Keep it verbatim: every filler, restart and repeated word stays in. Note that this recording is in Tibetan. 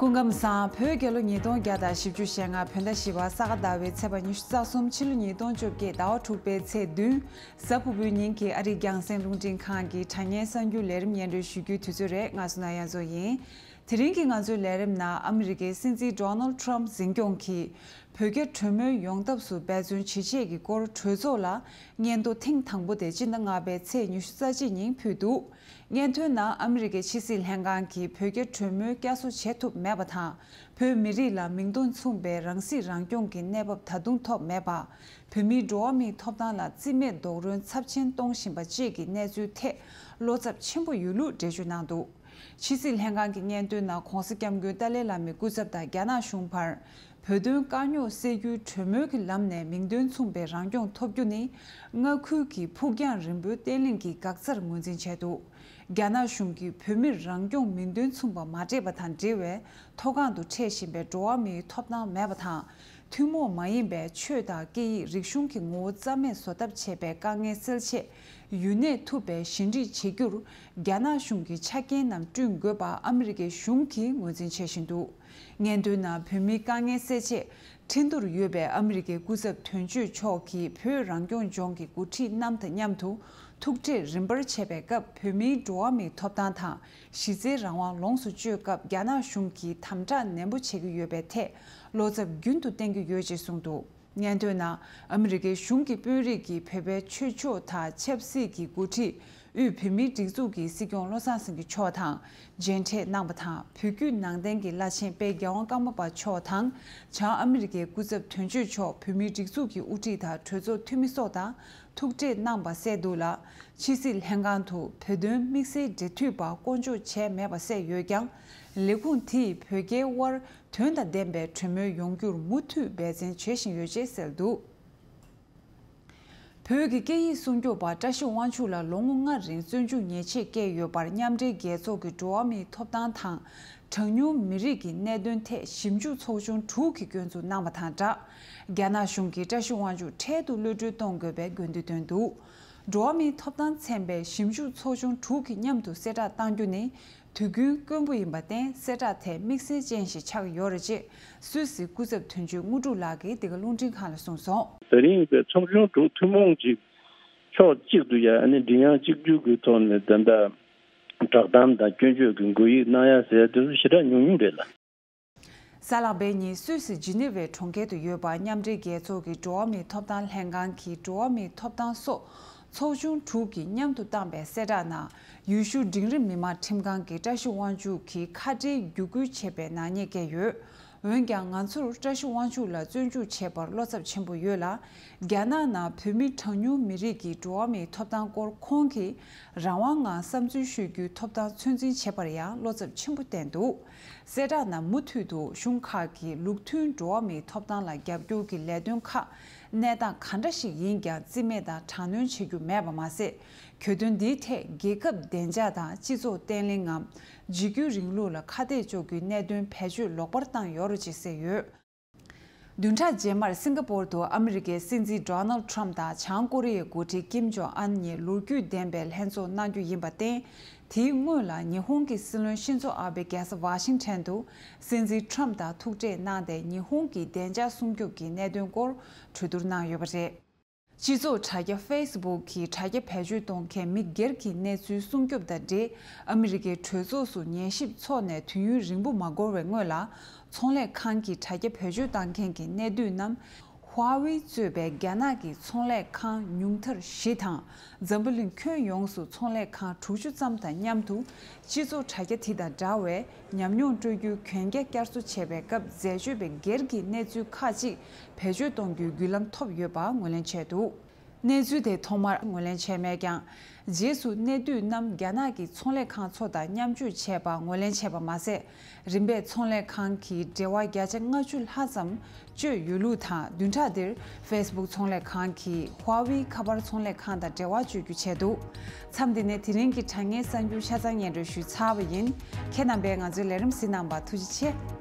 སྐུ་ཁམས་བཟང་། བོད་རྒྱལ་ལོ་ཉིས་སྟོང་བརྒྱ་དང་བཞི་བཅུ་ཞེ་ལྔ་བོད་ཟླ་བཞི་པ་ས་ག་ཟླ་བའི་ཚེས་པ་ཉི་ཤུ་རྩ་གསུམ་ཕྱི་ལོ་ཉིས་སྟོང་བཅོ་བརྒྱད་ཟླ་བ་དྲུག་པའི་ཚེས་བདུན་གཟའ་ཕུར་བུའི་ཉིན་གྱི་ཨ་རིའི་རྒྱང་སྲིང་རླུང་འཕྲིན་ཁང་གི་དྲ་བརྙན་གསར་འགྱུར་ལས་རིམ་སྙན་སྒྲོན་ཞུ་རྒྱུའི་དུས་ཚོད་རེད། ང་སུ་ན་ཡ་མཚོ་ཡིན། དེ་རིང་གི་ང་ཚོའི་ལས་རིམ་ནང་ཨ་མི་རི་ཀའི་སྲིད་འཛིན་ཌོ་ནལ་ཊམ་འཛིན་སྐྱོང་གིས་བོད་རྒྱ་གྲོས་མོལ་ཡོང་ཐབས་སུ་འབད་བརྩོན་ཇི་བྱེད་ཀྱི་སྐོར་གྲོས་ཚོགས་ལ་སྙན་ཐོ་ཐེངས་དང་པོ་དེ་སྤྱི་ཟླ་ལྔ་པའི་ཚེས་ཉི་ཤུ་རྩ་གཅིག་ཉིན་ཕུལ་འདུག་སྙན་ཐོའི་ནང་ཨ་མི་རི་ཀའི་ཕྱི་སྲིད་ལྷན་ཁང་གིས་བོད་རྒྱ་གྲོས་མོལ་བསྐྱར་གསོ་བྱེད་ཐུབ་མེད་པ་དང་། བོད་མི་རིགས་ལ་མིང་དོན་མཚུངས་པའི་རང་སྲིད་རང་སྐྱོང་གི་གནས་བབ་ད་དུང་ཐོབ་མེད་པ། བོད་མིའི་འགྲོ་བ་མིའི་ཐོབ་ཐང་ལ་རྩིས་མེད་རྡོག་རོལ་ཚབས་ཆེན་གཏོང་བཞིན་པ་བཅས་ཀྱི་གནས་ཚུལ་ཐད་བློ་འཚབ་ཆེན་པོ་ཡོད་ལུགས་འགྲེལ་བརྗོད་གནང་འདུག་ཕྱི་སྲིད་ལྷན་ཁང་གི་སྙན་ཐོའི་ནང་གོང་ས་སྐྱབས་མགོན་ཏཱ་ལའི་བླ་མའི་སྐུ་ཚབ་དང་རྒྱ་ནག་གཞུང་བར་བོད་དོན་དཀའ་རྙོག་སེལ་རྒྱུའི་གྲོས་མོལ་གྱི་ལམ་ནས་མིང་དོན་མཚུངས་པའི་རང་སྐྱོང་ཐོབ་རྒྱུ་ནི་མངའ་ཁུལ་གྱི་ཕུགས་རྒྱང་རིང་པོའི་བརྟན་ལྷིང་གི་འགག་རྩར་ངོས་འཛིན་བྱས་འདུག་རྒྱ་ནག་གཞུང་གིས་བོད་མིར་རང་སྐྱོང་མིང་དོན་མཚུངས་པ་མ་སྤྲད་པ་དང་འབྲེལ་བའི་མཐོ་སྒང་དུ་འཕྲད་བཞིན་པའི་འགྲོ་བ་མིའི་ཐོབ་ཐང་མེད་པ་དང་། ཐུན་མོང་མ་ཡིན་པའི་ཆོས་དང་སྐད་ཡིག་རིག་གཞུང་གི་ངོ་བོ་རྩ་མེད་བཟོ་ཐབས་བྱས་པའི་དཀའ་ངལ་སེལ་ཆེད་ཡུན་གནས་ཐུབ་པའི་ཞི་འགྲིག་བྱེད་རྒྱུར་རྒྱ་ནག་གཞུང་གི་ཆ་རྐྱེན་རྣམས་བསྐྲུན་དགོས་པ་ཨ་མི་རི་ཀའི་གཞུང་གིས་ངོས་འཛིན་བྱེད་བཞིན་འདུག་སྙན་ཐོའི་ནང་བོད་མིའི་དཀའ་ངལ་སེལ་ཆེད་ཁྲིན་ཏུར་ཡོད་པའི་ཨ་མི་རི་ཀའི་སྐུ་ཚབ་དོན་གཅོད་མཆོག་གིས་བོད་རང་སྐྱོང་ལྗོངས་ཀྱི་འགོ་ཁྲིད་རྣམས་དང་མཉམ་དུ་ཐུག་འཕྲད་རིམ་པར་བྱས་པའི་སྐབས། བོད་མིའི་འགྲོ་བ་མིའི་ཐོབ་ཐང་དང་གཞི་རྩའི་རང་དབང་ལོངས་སུ་སྤྱོད་སྐབས་རྒྱ་ནག་གཞུང་གིས་དམ་དྲག་ནན་པོ་བྱེད་ཀྱི་ཡོད་པའི་ཐད་བློ་འཚབ་རྒྱུན་དུ་བསྟན་གྱི་ཡོད་ཅེས་གསུངས་འདུག་སྙན་ཐོའི་ནང་ཨ་མི་རི་ཀའི་གཞུང་གི་དཔོན་རིགས་ཀྱིས་བོད་པའི་ཆོས་ཕྱོགས་དང་ཆབ་སྲིད་ཀྱི་འགོ་ཁྲིད། དབུས་བོད་མིའི་སྒྲིག་འཛུགས་ཀྱི་སྲིད་སྐྱོང་བློ་བཟང་སེང་གེ་མཆོག་དང་མཇལ་འཕྲད་གནང་བ་དང་། བོད་བརྒྱུད་ནང་བསྟན་གྱི་བླ་ཆེན་དཔལ་རྒྱལ་དབང་ཀརྨ་པ་མཆོག་དང་། བྱང་ཨ་མི་རི་ཀའི་སྐུ་ཚབ་དོན་གཅོད་མཆོག་བོད་མིའི་སྒྲིག་འཛུགས་ཀྱི་དབུ་ཁྲིད་དང་གྲོས་ཚོགས་འཐུས་མི་སོགས་དང་ཐུག་འཕྲད་གནང་པ་གསལ་འདུག་ལ། ཕྱི་སྲིད་ལྷན་ཁང་དུ་བོད་དོན་དམིགས་བསལ་འབྲེལ་མཐུད་པ་བསྐོ་འཇོག་བྱས་མེད་པ་གསལ་ཡོད་ཀྱང་། ལས་ཁུངས་དེས་བོད་རྒྱའི་དབར་དོན་དང་ལྡན་པའི་གྲོས་མོལ་ཡོང་རྒྱུར་མུ་མཐུད་འབད་བརྩོན་བྱེད་བཞིན་ཡོད་ཅེས་གསལ་འདུག་བོད་ཀྱི་སྐད་ཡིག་སྲུང་སྐྱོབ་པ་བཀྲ་ཤིས་དབང་ཕྱུག་ལ་ལོ་ངོ་ལྔ་རིང་བཙོན་འཇུག་ཉེས་ཆད་བཀལ་ཡོད་པར་མཉམ་འབྲེལ་རྒྱལ་ཚོགས་ཀྱི་འགྲོ་བ་མིའི་ཐོབ་ཐང་དང་གྲངས་ཉུང་མི་རིགས་ཀྱི་གནད་དོན་ཐད་ཞིབ་འཇུག་ཚོགས་ཆུང་དྲུག་གིས་སྐྱོན་འཛུགས་གནང་བ་དང་སྦྲགས། རྒྱ་ནག་གཞུང་གིས་བཀྲ་ཤིས་དབང་ཕྱུག་འཕྲལ་དུ་གློད་གྲོལ་གཏོང་དགོས་པའི་དགོས་འདུན་བཏོན་འདུག་འགྲོ་བ་མིའི་ཐོབ་ཐང་ཚན་པའི་ཞིབ་འཇུག་ཚོགས་ཆུང་དྲུག་གིས་མཉམ་དུ་གསལ་བསྒྲགས་གཏང་རྒྱུ་ནི། དུས་རྒྱུན་དཀོན་པོ་ཡིན་པར་བརྟེན་གསལ་བསྒྲགས་དེ་དམིགས་བསལ་ཅན་ཞིག་ཆགས་ཡོད་རེད་ཅེས་སུད་སིའི་སྐུ་ཚབ་དོན་གཅོད་དངོས་གྲུབ་ལགས་ཀྱིས་འདི་ག་རླུང་འཕྲིན་ཁང་ལ་གསུངས་སོང་། ད་རིང་ཡིན་པའི་ཚོགས་ཆུང་དྲུག་ཐུན་མོང་གཅིག་ཕྱོགས་གཅིག་ཏུ་ཡ་ཨ་ནི་མགྲིན་དབྱངས་གཅིག་གྱུར་གྱི་ཐོག་ནས་ད་ལྟ་བསྒྲགས་གཏམ་དང་སྐྱོན་བརྗོད་ཀྱི་འགོད་ཡིག་གནང་ཡ་ཟེར་ཡ་དེ་ཚོ་ཞེ་དྲག་ཉུང་ཉུང་རེད་ལ། གཟའ་ལྷག་པའི་ཉིན་སུད་སི་ཇི་ནི་ཝའི་གྲོང་ཁྱེར་དུ་ཡོད་པ་མཉམ་འབྲེལ་རྒྱལ་ཚོགས་ཀྱི་འགྲོ་བ་མིའི་ཐོབ་ཐང་ལྷན་ཁང་གིས་འགྲོ་བ་མིའི་ཐོབ་ཐང་སོགས་ཚོགས་ཆུང་དྲུག་གིས་མཉམ་དུ་བཏང་པའི་གསལ་བསྒྲགས་ནང་། ཡུལ་ཤུལ་འབྲིང་རིམ་མི་དམངས་ཁྲིམས་ཁང་གིས་བཀྲ་ཤིས་དབང་ཕྱུག་གིས་ཁ་བྲལ་བརྒྱུད་སྐུལ་བྱས་པའི་ནག་ཉེས་བཀལ་ཡོད། འོན་ཀྱང་ང་ཚོར་བཀྲ་ཤིས་དབང་ཕྱུག་ལ་བཙོན་འཇུག་བྱས་པར་བློ་འཚབ་ཆེན་པོ་ཡོད་ལ། རྒྱ་ནག་ནང་བོད་མི་གྲངས་ཉུང་མི་རིགས་ཀྱི་འགྲོ་བ་མིའི་ཐོབ་ཐང་སྐོར་ཁོང་གིས་རང་དབང་ངང་བསམ་ཚུལ་ཤོད་རྒྱུའི་ཐོབ་ཐང་ཚོད་འཛིན་བྱས་པར་ཡང་བློ་འཚབ་ཆེན་པོ་བསྟན་འདུག་གསལ་བསྒྲགས་ནང་མུ་མཐུད་དུ་གཞུང་ཁག་གིས་ལུགས་མཐུན་འགྲོ་བ་མིའི་ཐོབ་ཐང་ལ་རྒྱབ་སྐྱོར་གྱི་ལས་དོན་ཁག་གནས་སྟངས་ག་འདྲ་ཞིག་ཡིན་ཀྱང་རྩིས་མེད་དང་དྲག་གནོན་བྱེད་རྒྱུ་མེད་པ་མ་ཟད། གྱོད་དོན་འདིའི་ཐད་རྒྱལ་ཁབ་བདེ་འཇགས་དང་སྤྱི་ཚོགས་བརྟན་ལྷིང་ངམ་འཇིགས་སྐུལ་རིང་ལུགས་ལ་ཁ་གཏད་གཅོག་རྒྱུའི་གནད་དོན་བེད་སྤྱོད་ལོག་པར་བཏང་ཡོད་རེད་ཅེས་གསལ་ཡོད། བདུན་ཕྲག་རྗེས་མར་སིང་ག་པོར་དུ་ཨ་མི་རི་ཀའི་སྲིད་འཛིན་ཌོ་ནལ་ཊམ་དང་བྱང་ཀོ་རི་ཡའི་འགོ་ཁྲིད་ཀིམ་ཇོང་ཨན་གཉིས་ལོ་རྒྱུས་ལྡན་པའི་ལྷན་ཚོགས་གནང་རྒྱུ་ཡིན་པར་བརྟེན། དེའི་སྔོན་ལ་ཉི་ཧོང་གི་སྲིད་བློན་ཤིན་ཛོ་ཨ་བྷེ་རྒྱལ་ས་ཝ་ཤིང་ཊོན་དུ་སྲིད་འཛིན་ཊམ་དང་ཐུག་འཕྲད་གནང་སྟེ་ཉི་ཧོང་གི་བདེ་འཇགས་སྲུང་སྐྱོབ་ཀྱི་གནད་དོན་སྐོར་གྲོས་བསྡུར་གནང་ཡོད་པ་རེད། སྤྱི་ཚོགས་དྲ་རྒྱ་ཕེ་སི་བུག་གིས་དྲ་རྒྱ་བེད་སྤྱོད་གཏོང་མཁན་མི་སྒེར་གྱི་གནས་ཚུལ་སྲུང་སྐྱོབ་དང་འབྲེལ་ཨ་མི་རི་ཀའི་གྲོས་ཚོགས་སུ་ཉན་ཞིབ་འཚོགས་ནས་དུས་ཡུན་རིང་པོ་མ་འགོར་བའི་སྔོན་ལ་ཚོང་ལས་ཁང་གི་དྲ་རྒྱ་བེད་སྤྱོད་བཏང་མཁན་གྱི་གནད་བསྡུས་རྣམས་ཧྭ་ཝེ་གཙོས་པའི་རྒྱ་ནག་གི་ཚོང་ལས་ཁང་ཉུང་མཐར་བཞི་དང་། འཛམ་བུ་གླིང་ཁྱོན་ཡོངས་སུ་ཚོང་ལས་ཁང་དྲུག་ཅུ་ཙམ་དང་མཉམ་དུ་སྤྱི་ཚོགས་དྲ་རྒྱ་དེ་དང་འདྲ་བའི་ཉམས་མྱོང་སྤྲོད་རྒྱུའི་གན་རྒྱ་བསྐྱར་གསོ་བྱས་པའི་སྐབས་འཛད་སྤྱོད་པའི་སྒེར་གྱི་གནས་ཚུལ་ཁག་ཅིག་བེད་སྤྱོད་གཏོང་རྒྱུའི་བརྒྱུད་ལམ་ཐོབ་ཡོད་པ་ངོས་ལེན་བྱས་འདུག་གནས་ཚུལ་དེ་ཐོག་མར་ངོས་ལེན་བྱས་མེད་ཀྱང་། རྗེས་སུ་གནད་བསྡུས་རྣམས་རྒྱ་ནག་གི་ཚོང་ལས་ཁང་ཚོ་དང་མཉམ་སྤྱོད་བྱས་པ་ངོས་ལེན་བྱས་པ་མ་ཟད། རིམ་པས་ཚོང་ལས་ཁང་གིས་འབྲེལ་བ་བརྒྱ་ཆ་ལྔ་བཅུ་ལྷག་ཙམ་གཅོད་ཡོད་ལུགས་དང་། བདུན་ཕྲག་འདིར་ཕེ་སི་བུག་ཚོང་ལས་ཁང་གིས་ཧྭ་ཝེ་ཁ་པར་ཚོང་ལས་ཁང་དང་འབྲེལ་བ་གཅོད་རྒྱུ་བྱས་འདུག་མཚམས་འདི་ནས་དེ་རིང་གི་དྲ་བརྙན་གསར་འགྱུར་ཆ་ཚང་སྙན་སྒྲོན་ཞུས་ཚར་བ་ཡིན། ཁྱེད་རྣམ་པས་ང་ཚོའི་ལས་རིམ་གཟིགས་གནང་བར་ཐུགས་རྗེ་ཆེ།